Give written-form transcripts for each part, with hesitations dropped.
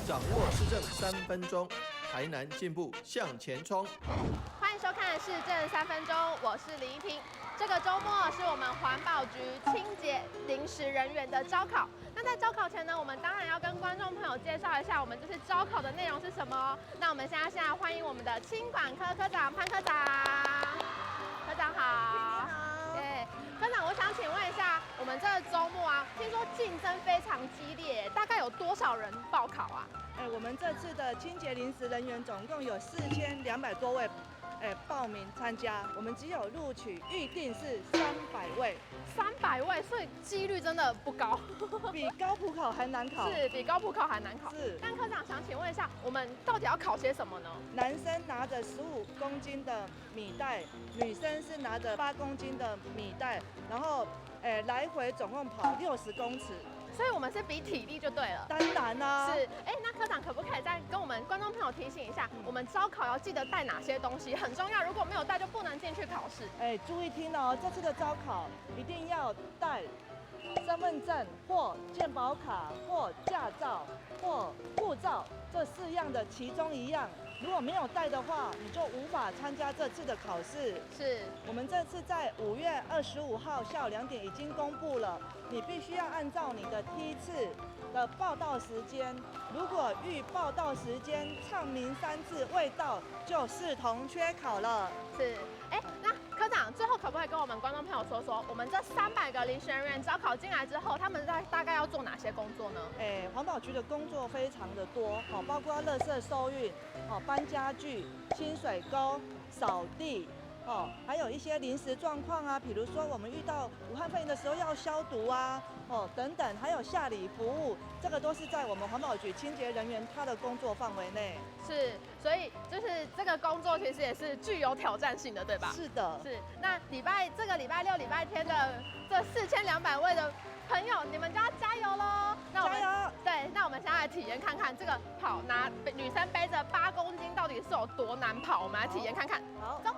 掌握市政3分钟，台南进步向前冲。欢迎收看市政三分钟，我是林依婷。这个周末是我们环保局清洁临时人员的招考。那在招考前呢，我们当然要跟观众朋友介绍一下我们这次招考的内容是什么。那我们现在欢迎我们的清管科科长潘科长，科长好。对，科长，我想请问一下，我们这个周末啊，听说竞争非常激烈，大概有多少人报考啊？哎，我们这次的清洁临时人员总共有4200多位，哎，报名参加，我们只有录取预定是三百位。三百位，所以几率真的不高。比高普考还难考。是比高普考还难考。是。但科长想请问一下，我们到底要考些什么呢？男生拿着15公斤的米袋，女生是拿着8公斤的米袋，然后，哎，来回总共跑60公尺。所以我们是比体力就对了。当然啦。是，哎，那科长可不可以再跟我们观众朋友提醒一下，我们招考要记得带哪些东西，很重要，如果没有带就不能进去考试。哎，注意听哦，这次的招考一定要带身份证或健保卡或驾照或护照这四样的其中一样。如果没有带的话，你就无法参加这次的考试。我们这次在5月25号下午2点已经公布了，你必须要按照你的梯次的报到时间，如果逾报到时间唱名三次未到，就视同缺考了。是，哎，那科长最后可不可以跟我们观众朋友说说，我们这300个临时人员招考进来之后，他们在大概要做哪些工作呢？哎，环保局的工作非常的多，好，包括垃圾收运，哦，搬家具、清水沟、扫地，哦，还有一些临时状况啊，比如说我们遇到武汉肺炎的时候要消毒啊，哦，等等，还有下里服务，这个都是在我们环保局清洁人员他的工作范围内。是，所以就是这个工作其实也是具有挑战性的，对吧？是的。是，那这个礼拜六、礼拜天的这4200位的朋友，你们就要加油喽！那我们加油！对，那我们现在来体验看看这个跑拿女生背着8公斤到底是有多难跑，我们来体验看看。好。走。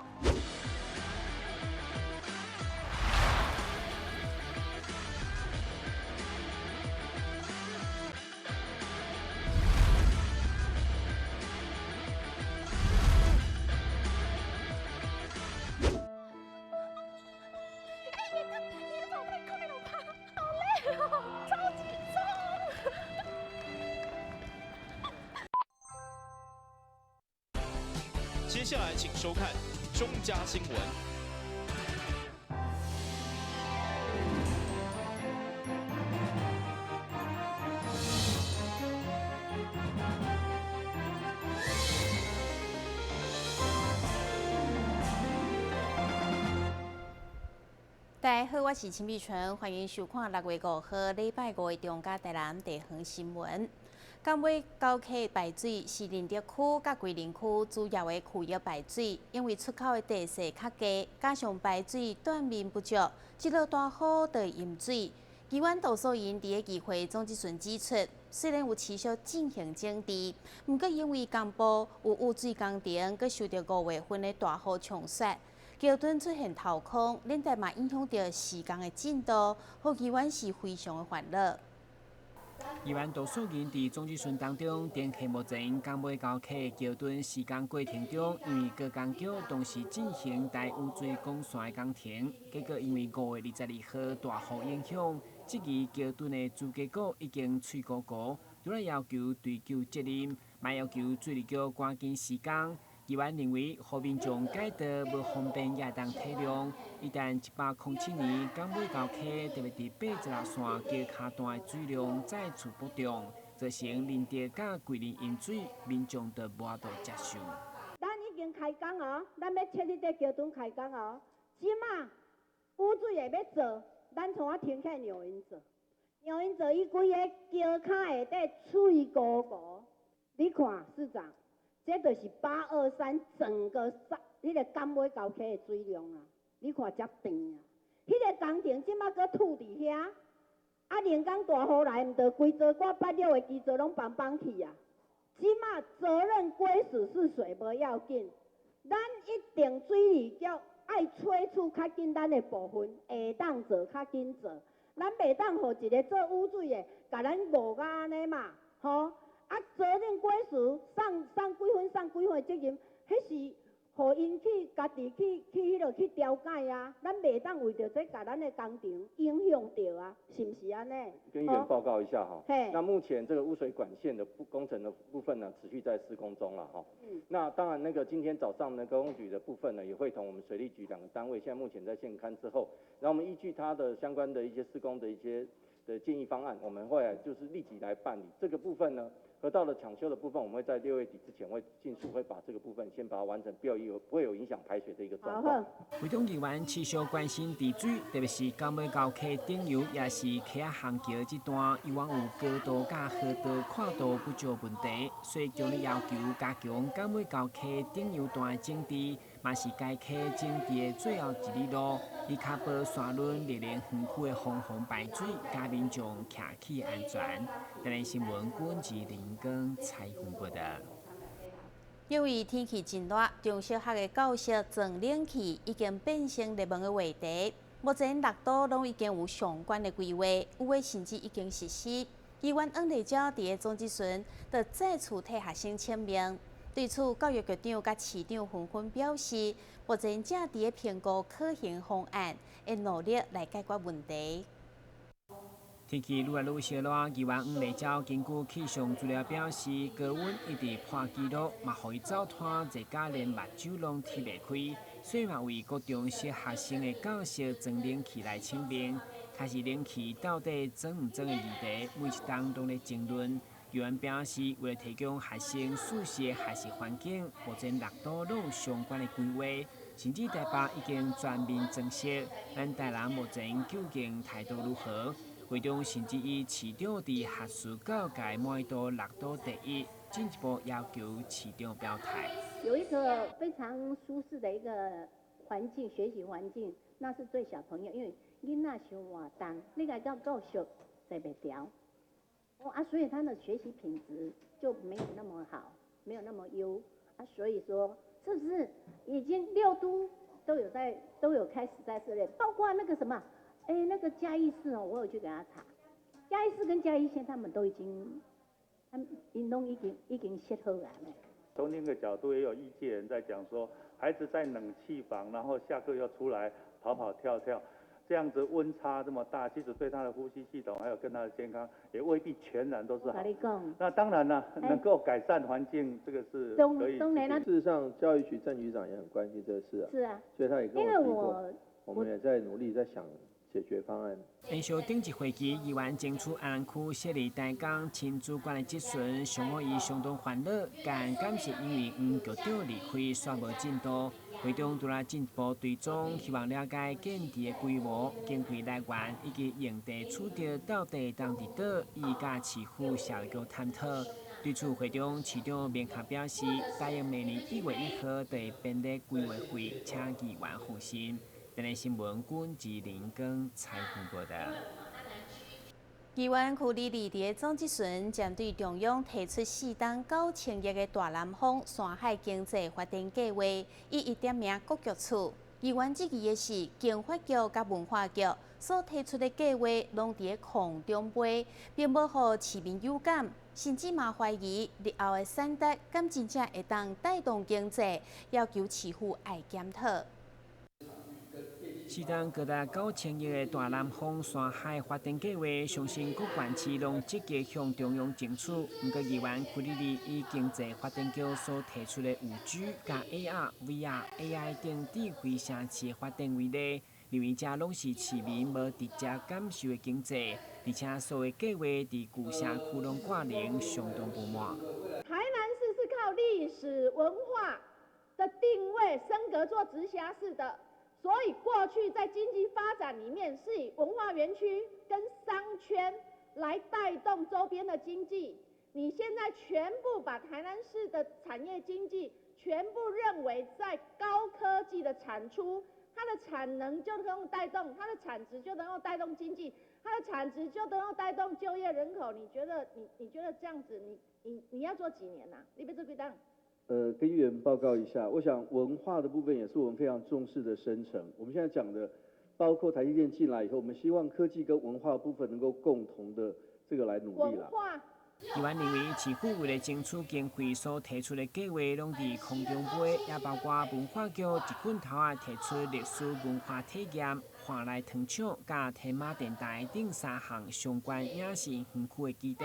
哎，你也跑太快了吧，好累哦，超级重。接下来请收看中嘉新闻。大家好，我是陈美纯，欢迎收看6月5號禮拜五的中嘉台南地方新聞。港尾溝溪排水是寧德區佮桂林區主要的區域排水，因為出口的地勢較低，加上排水斷面不足，這落大雨就會淹水。議員杜素瑩佇咧議會總質詢指出，雖然有持續進行整治，毋過因為東部有污水工程，閣受著5月份的大雨沖刷，橋墩出現掏空，連帶嘛影響著施工的進度，予議員是非常的煩惱。議員杜素瑩佇總質詢當中，展現目前港尾溝溪橋墩施工過程中，因為高工橋同時進行大污水管線的工程，結果因為5月22號大雨影響，質疑橋墩的主結構已經脆糊糊，除了要求追究責任，嘛要求水利局趕緊施工。議員認為，予民眾改道無方便也當體諒。一旦107年港尾溝溪特別佇86線橋跤段的水量再次暴漲，造成寧德佮桂林淹水，民眾就無法度接受。咱已經開工哦，咱欲切彼個橋墩開工哦。這馬污水的欲做，咱創啊停起來讓𪜶做，讓𪜶做，伊規个橋跤下底脆糊糊。你看市長。這就是823整個三，彼個港尾溝溪的水量啊！你看遮甜啊！彼個工程這馬閣吐佇遐，啊，連江大雨來，毋著規座我八六的基座攏崩崩去啊！這馬責任歸屬是誰無要緊，咱一定水利局愛催促較緊咱的部分，會當做較緊做，咱袂當予一個做污水的，共咱誤甲按呢嘛，吼！啊，責任歸屬，送送幾分送幾分的責任，彼是予𪜶去家己去去彼落去調解啊。咱袂當為著這共咱的工程影響著啊，是毋是按呢？跟議員報告一下哈。那目前這個污水管線的工程的部分呢，持續在施工中了哈。那當然，那個今天早上呢，高工局的部分呢，也會同我們水利局兩個單位，現在目前在現勘之後，然後我們依據它的相關的一些施工的一些的建議方案，我們會就是立即來辦理這個部分呢。河道的搶修的部分，我們會在6月底之前會盡速會把這個部分先把它完成，不會有影響排水的一個狀況。會中議員持續關心治水，特別是港尾溝溪頂游，也是溪仔航橋這段，以往有高度佮河道闊度不足問題，所以強烈要求加強港尾溝溪頂游段的整治，嘛是該溪整治的最後一里路，以確保沙崙麗蓮園區的防洪排水，佮民眾騎騎安全。台南新聞郭志林跟采訪報道。因為天氣真熱，中小學的教室裝冷氣已經變成熱門的話題。目前六都攏已經有相關的規劃，有的甚至已經實施。議員黃麗嬌佇咧總質詢，就再次替學生請命。對此，教育局長佮市長紛紛表示，目前正佇咧評估可行方案，會努力來解決問題。天氣愈來愈燒熱，議員黃麗嬌根據氣象資料表示，高溫一直破紀錄，嘛予伊走攤熱甲連目睭攏睇袂開，所以嘛為國中小學生的教室裝冷氣來請命。開始冷氣到底裝毋裝的議題，每一冬攏咧爭論。議員表示，為了提供學生舒適的學習環境，目前六都攏有相關的規劃，甚至台北已經全面裝設。咱台南目前究竟態度如何？會中甚至以市長佇學術教界滿意度六都第一，進一步要求市長表態。有一個非常舒適的一個環境，學習環境，那是對小朋友，因為囡仔傷活動，你共教教室坐袂牢，哦啊，所以他的學習品質就沒有那麼好，沒有那麼優啊，所以說是不是已經六都都有在都有開始在設立，包括那個什麼？哎，那個嘉義市哦，我有去給他查，嘉義市跟嘉義縣他們都已經，他們攏已經設好了。從另一個角度，也有業界人在講說，孩子在冷氣房，然後下課又出來跑跑跳跳，這樣子溫差這麼大，其實對他的呼吸系統還有跟他的健康，也未必全然都是好。那當然了，能夠改善環境，這個是可以。事實上，教育局鄭局長也很關心這個事啊。是啊。所以他也跟我提過，我們也在努力在想解決方案。延續頂一會期，議員爭取安南區設立台江親子館的質詢，上午伊相當煩惱，但感謝因為黃局長離開，煞無進度。會中除了進一步追蹤，希望了解建置的規模、經費來源以及用地取得到底會當佇佗，伊佮市府社會局探討。對此，會中市長明確表示，答應明年1月1號就會編列規劃會，請議員放心。台南新聞，郭志林跟采訪報道。議員邱莉莉佇咧總質詢，針對中央提出四冬9000億的大南風山海經濟發展計劃，一一點名各局處。議員質疑的是，經發局佮文化局所提出的計劃，攏佇咧空中飛，並無予市民有感，甚至嘛懷疑日後的產值敢真正會當帶動經濟，要求市府愛檢討。四冬高達9000億的大南風山海發展計劃，相信各縣市攏積極向中央爭取。毋過議員邱莉莉以經濟發展局所提出的5G 佮 AR、VR、AI 等智慧城市發展為例，認為這攏是市民無直接感受的經濟，而且所有計劃佇舊城區攏掛零，相當不滿。台南市是靠歷史文化的定位升格做直轄市的。所以過去在經濟發展裡面，是以文化園區跟商圈來帶動周邊的經濟。你現在全部把台南市的產業經濟全部認為在高科技的產出，它的產能就能夠帶動，它的產值就能夠帶動經濟，它的產值就能夠帶動就業人口。你覺得你覺得這樣子你要做幾年吶？你欲做幾冬？跟議員報告一下，我想文化的部分也是我們非常重視的深層。我們現在講的，包括台積電進來以後，我們希望科技跟文化部分能夠共同的這個來努力啦。文化議員認為，市府為了爭取經費所提出的計劃，攏佇空中飛，也包括文化局一棍頭仔提出歷史文化體驗、華麗糖廠、佮天馬電台等三項相關影視園區的基地。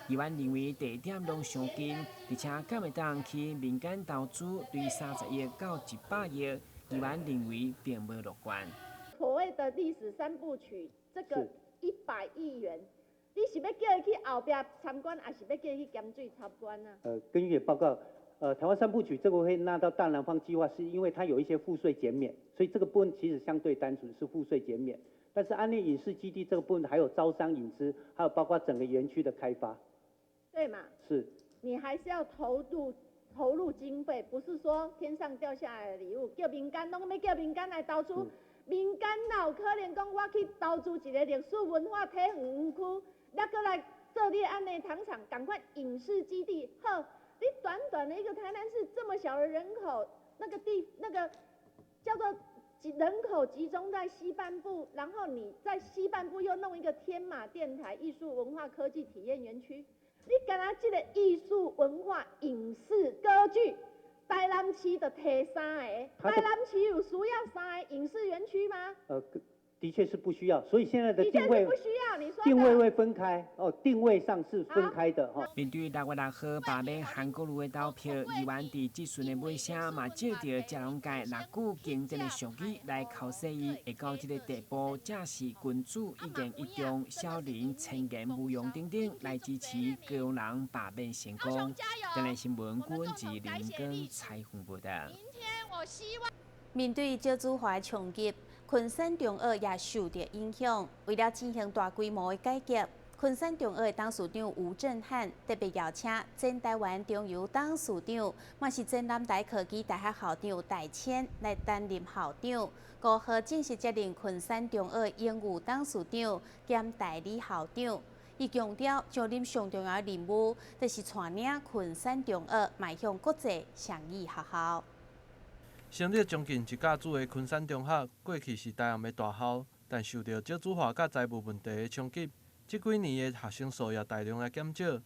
議員認為地點攏相近，而且敢會當去民間投資，對30億到100億。議員認為並無樂觀。所謂的歷史三部曲，這個100億元。你是欲叫伊去後壁參觀，抑是欲叫伊去鹹水參觀啊？根據報告，台灣三部曲這個會納到大南方計劃，是因為它有一些賦稅減免，所以這個部分其實相對單純是賦稅減免。但是安內影視基地這個部分，還有招商引資，還有包括整個園區的開發。對嘛？是。你還是要投入經費，不是說天上掉下來的禮物，叫民間攏欲叫民間來投資。民間哪有可能講我去投資一個歷史文化體驗園區，抑閣來做你安內糖廠，仝款影視基地？好，你短短的一個台南市這麼小的人口，那個地那個叫做人口集中在西半部，然後你在西半部又弄一個天馬電台藝術文化科技體驗園區，你干焦這個藝術文化影視歌劇？台南市就提三個，台南市有需要三個影視園區嗎？的確是不需要，所以現在的定位不需要，你說定位會分開哦，定位上是分開的哈。面對6月6號罷免韓國瑜的投票，議員佇質詢的尾聲嘛，借著食農界六句經典的俗語來剾洗伊，會到這個地步，才是君子一言一重，小人千言無用等等，來支持高雄人罷免成功。電視新聞郭文吉林根採訪報道。面對少子化衝擊，昆山中學也受著影響。為了進行大規模的改革，昆山中學的董事長吳振漢特別邀請前台灣中油董事長，嘛是前南台科技大學校長戴謙來擔任校長。5號正式接任昆山中學榮譽董事長兼代理校長。伊強調，上任上重要的任務，就是帶領昆山中學邁向國際雙語學校。成立將近一甲子的昆山中學，過去是台南的大校，但受著少子化佮財務問題的衝擊，這幾年的學生數也大量來減少。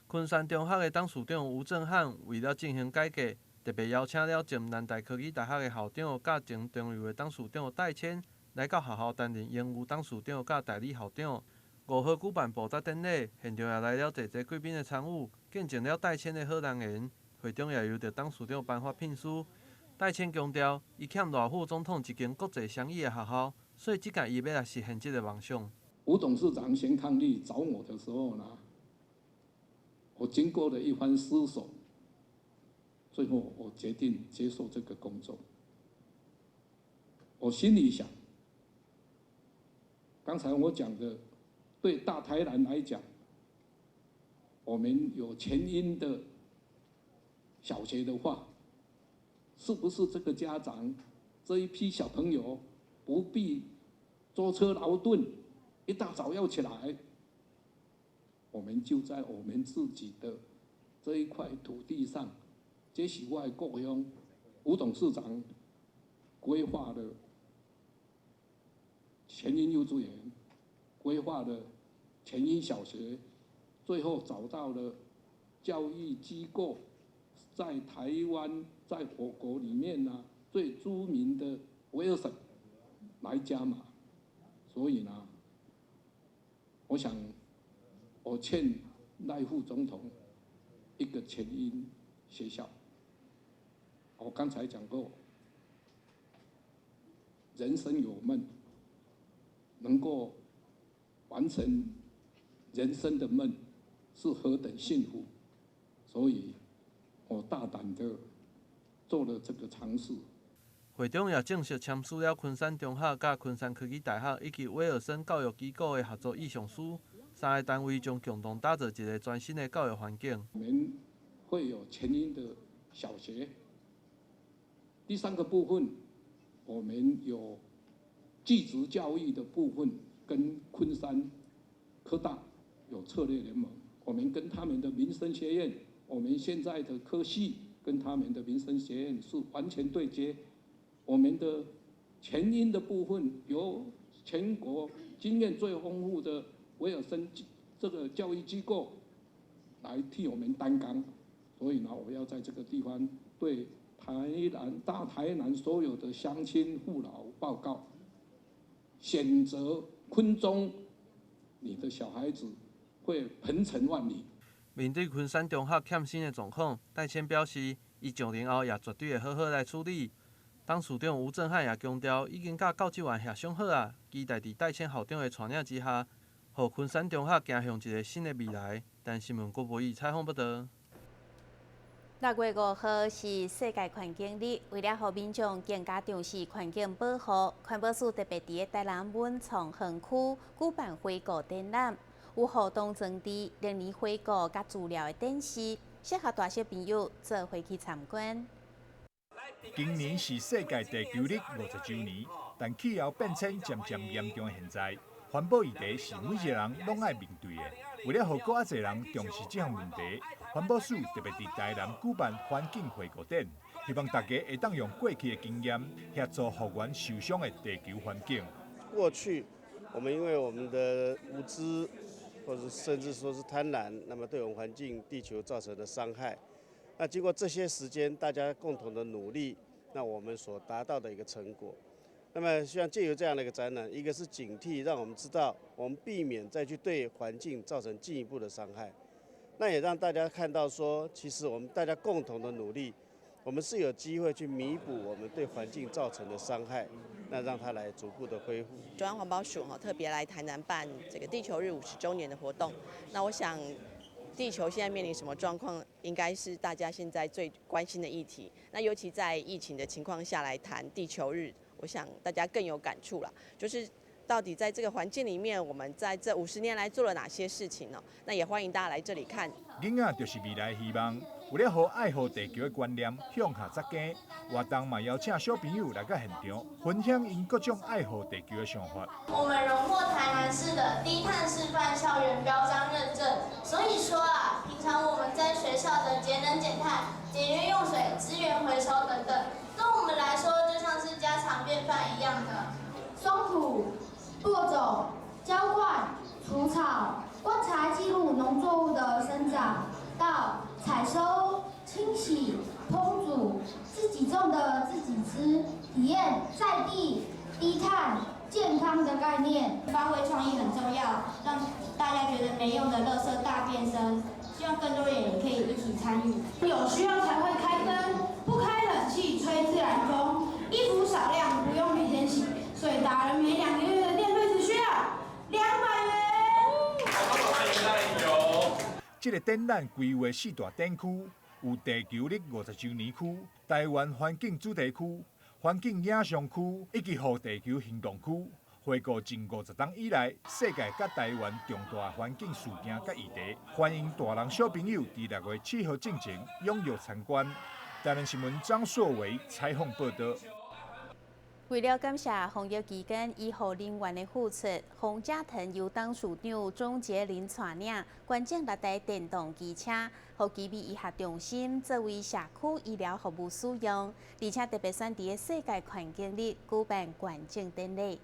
昆山中學的董事長吳振漢為了進行改革，特別邀請了前南台科技大學的校長佮前中油的董事長戴謙來到學校擔任榮譽董事長佮代理校長。5號舉辦報捷典禮，現場也來了濟濟貴賓的參與，見證了戴謙的好人緣。會中也由著董事長頒發聘書。戴謙強調，伊欠賴副總統一間國際雙語的學校，所以這屆伊欲來實現這個夢想。吳董事長邢伉儷找我的時候呢，我經過了一番思索，最後我決定接受這個工作。我心裡想，剛才我講的，對大台南來講，我們有全英的小學的話，是不是這個家長這一批小朋友不必舟車勞頓，一大早要起來？我們就在我們自己的這一塊土地上，這是我的故鄉。吳董事長規劃的全英幼稚園，規劃的全英小學，最後找到了教育機構在台灣，在我國裡面呢，最著名的威爾森來加碼，所以呢，我想我欠賴副總統一個全英學校。我剛才講過，人生有夢，能夠完成人生的夢，是何等幸福，所以我大膽的做了這個嘗試。會長也正式簽署了昆山中學佮昆山科技大學以及威爾森教育機構的合作意向書，三個單位將共同打造一個全新的教育環境。我們會有全英的小學。第三個部分，我們有技職教育的部分，跟昆山科大有策略聯盟。我們跟他們的民生學院，我們現在的科系跟他們的民生學院是完全對接。我們的全英的部分，由全國經驗最豐富的威爾森這個教育機構來替我們擔綱。所以呢，我要在這個地方對台南大台南所有的鄉親父老報告：選擇昆中，你的小孩子會鵬程萬里。面對昆山中學欠薪的狀況，戴謙表示，伊上任後也絕對會好好來處理。董事長吳正漢也強調，已經佮教職員協商好啊，期待佇戴謙校長的帶領之下，予昆山中學走向一個新的未來。但新聞郭博義採訪報導。6月5號是世界環境日，為了予民眾更加重視環境保護，環保署特別佇咧台南文創園區舉辦回顧展覽，有互動裝置、歷年回顧佮資料的展示，適合大小朋友做伙去參觀。今年是世界地球日50週年，但氣候變遷漸漸嚴重的現在，環保議題是每一個人攏愛面對的。為了予閣較濟人重視這項問題，環保署特別佇台南舉辦環境回顧展，希望大家會當用過去的經驗協助復原受傷的地球環境。過去我們因為我們的無知，或者甚至說是貪婪，那麼對我們環境、地球造成的傷害。那經過這些時間，大家共同的努力，那我們所達到的一個成果。那麼希望借由這樣的一個展覽，一個是警惕，讓我們知道我們避免再去對環境造成進一步的傷害。那也讓大家看到說，其實我們大家共同的努力，我們是有機會去彌補我們對環境造成的傷害，那讓它來逐步的恢復。中央環保署哈特別來台南辦這個地球日50週年的活動，那我想地球現在面臨什麼狀況，應該是大家現在最關心的議題。那尤其在疫情的情況下來談地球日，我想大家更有感觸了，就是到底在這個環境裡面，我們在這50年來做了哪些事情呢？那也歡迎大家來這裡看。囡仔就是未來希望，為了予愛護地球的觀念向下扎根，活動嘛邀請小朋友來到現場，分享𪜶各種愛護地球的想法。我們榮獲台南市的低碳示範校園標章認證，所以說啊，平常我們在學校的節能減碳、節約用水、資源回收等等，對我們來說就像是家常便飯一樣的。鬆土、播種、澆灌、除草、觀察記錄農作物的生長，到採收、清洗、烹煮，自己種的自己吃，體驗在地、低碳、健康的概念。發揮創意很重要，讓大家覺得沒用的垃圾大變身。希望更多人也可以一起參與。有需要才會開燈，不開冷氣吹自然風，衣服少量不用每天洗，所以大人每2個月的電費只需要200元。這個展覽規劃四大展區，有地球日50週年區、台灣環境主題區、環境影像區以及護地球行動區。回顧近50冬以來，世界佮台灣重大環境事件佮議題，歡迎大人小朋友佇6月7號進前踴躍參觀。台南新聞張碩偉採訪報導。為了感謝防疫期間醫護人員的付出，宏佳騰由董事長鍾杰林帶領捐贈六台電動機車，予奇美醫學中心作為社區醫療服務使用，而且特別選佇世界環境日舉辦捐贈典禮。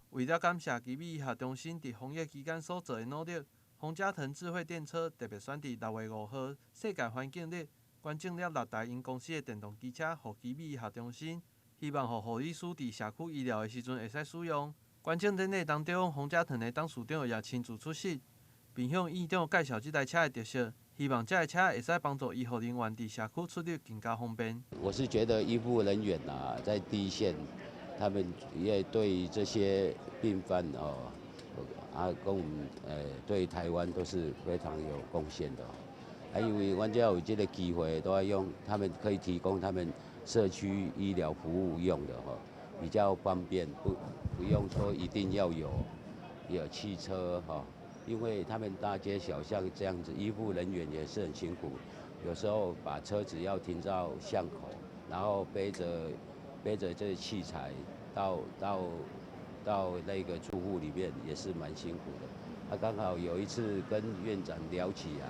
為了感謝奇美醫學中心佇防疫期間所做的努力，宏佳騰智慧電車特別選佇6月5號世界環境日捐贈了六台𪜶公司的電動機車，予奇美醫學中心，希望予護理師佇社區醫療的時陣會使使用。捐贈典禮當中，宏佳騰的董事長也親自出席，並向院長介紹這台車的特色，希望這台車會使幫助醫護人員佇社區出入更加方便。我是覺得醫護人員啊，在第一線，他們也對這些病患哦，啊，跟我們對台灣都是非常有貢獻的。啊，因為阮遮有這個機會，都要用，他們可以提供他們社區醫療服務用的吼，比較方便，不用說一定要有汽車哈，因為他們大街小巷這樣子，醫護人員也是很辛苦，有時候把車子要停到巷口，然後背着這些器材到那個住戶裡面也是蠻辛苦的。啊，剛好有一次跟院長聊起啊，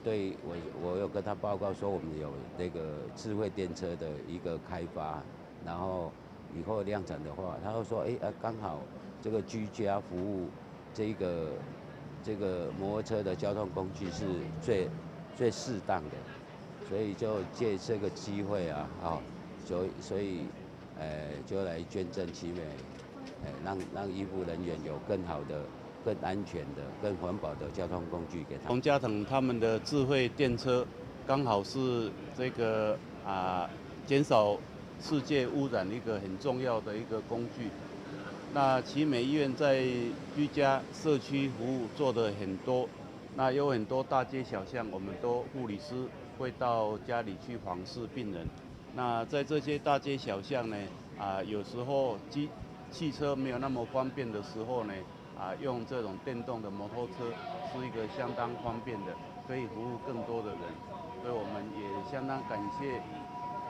對我有跟他報告說我們有那個智慧電車的一個開發，然後以後量產的話，他會說，哎啊，剛好這個居家服務這個這個摩托車的交通工具是最最適當的，所以就借這個機會啊，哦，所以就來捐贈奇美，讓醫護人員有更好的、更安全的、更環保的交通工具給他。龍家騰他們的智慧電車，剛好是這個啊減少世界污染一個很重要的一個工具。那奇美醫院在居家社區服務做得很多，那有很多大街小巷，我們都護理師會到家裡去訪視病人。那在這些大街小巷呢，啊，有時候汽車沒有那麼方便的時候呢，啊，用這種電動的摩托車是一個相當方便的，可以服務更多的人。所以我們也相當感謝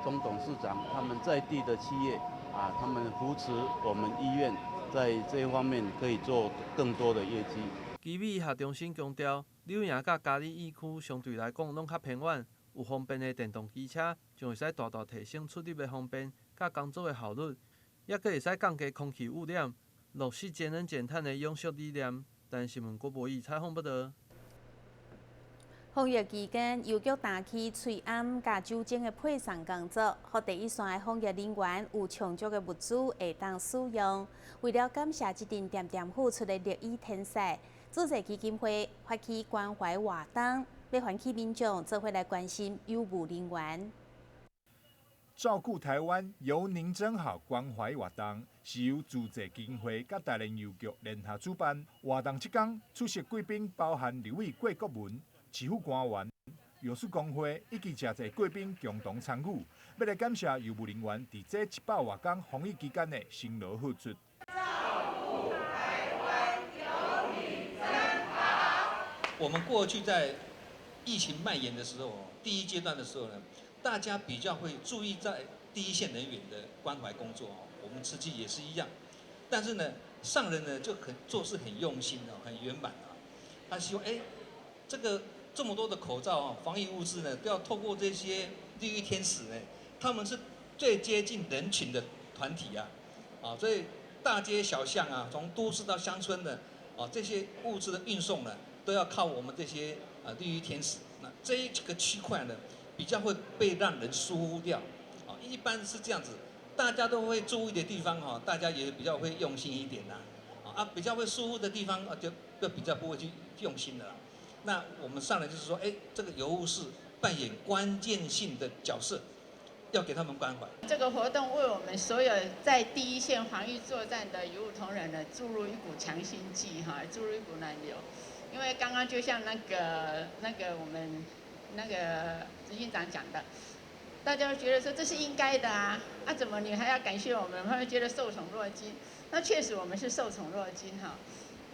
鍾董事長他們在地的企業啊，他們扶持我們醫院在這一方面可以做更多的業績。奇美醫學中心強調，柳營佮嘉里疫區相對來講攏較偏遠，有方便的電動機車，將會使大大提升出入的方便，佮工作的效率，抑閣會使降低空氣污染，落實節能減碳的永續理念。台南新聞郭博義採訪報導。防疫期間，郵局擔起喙罨佮酒精的配送工作，予第一線的防疫人員有充足的物資會當使用。為了感謝這陣恬恬付出的綠衣天使，慈濟基金會發起關懷活動，欲喚起民眾做伙來關心郵務人員。照顧台灣，有您真好關懷活動是由慈濟基金會佮台南郵局聯合主辦。活動這工出席貴賓包含立委郭國文、市府官員、藥師公會以及誠濟貴賓共同參與，欲來感謝郵務人員佇這100外工防疫期間的辛勞付出。照顧台灣，有你真好。我們過去在疫情蔓延的時候，第一階段的時候呢，大家比較會注意在第一線人員的關懷工作哦。我們慈濟也是一樣，但是呢，上人呢就很做事很用心哦，很圓滿啊。他希望這個這麼多的口罩啊，防疫物資呢，都要透過這些綠衣天使呢，他們是最接近人群的團體啊，啊，所以大街小巷啊，從都市到鄉村的啊，這些物資的運送呢，都要靠我們這些啊綠衣天使。那這一個區塊呢，比較會被讓人疏忽掉，啊，一般是這樣子，大家都會注意的地方哈，大家也比較會用心一點啦，啊，比較會疏忽的地方啊，就比較不會去用心的啦。那我們上來就是說，這個郵務是扮演關鍵性的角色，要給他們關懷。這個活動為我們所有在第一線防疫作戰的郵務同仁呢，注入一股強心劑哈，注入一股暖流。因為剛剛就像那個我們那個執行長講的，大家都覺得說這是應該的啊，啊怎麼你還要感謝我們？他們覺得受寵若驚。那確實我們是受寵若驚哈。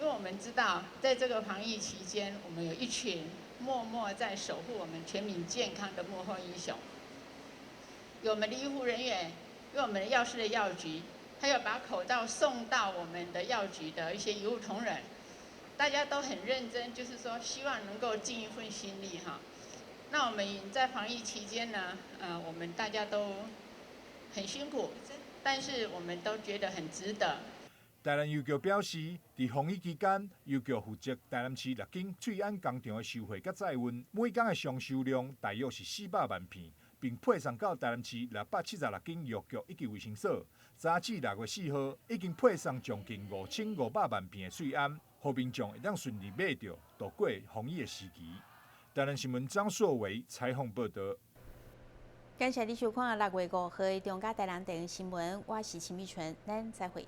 因為我們知道，在這個防疫期間，我們有一群默默在守護我們全民健康的幕後英雄，有我們的醫護人員，有我們的藥師的藥局，還有把口罩送到我們的藥局的一些醫護同仁，大家都很認真，就是說希望能夠盡一份心力哈。那我們在防疫期間呢，我們大家都很辛苦，但是我們都覺得很值得。台南郵局表示，佇防疫期間，郵局負責台南市6間喙罨工廠的收貨佮載運，每工的上收量大約是400萬片，並配送到台南市676間藥局以及衛生所。截至6月4號，已經配送將近5500萬片的喙罨，予民眾會當順利買著，度過防疫的時期。台南新聞張碩偉採訪報導。感謝你收看6月5號的中嘉台南電視新聞，我是秦美純，咱再會。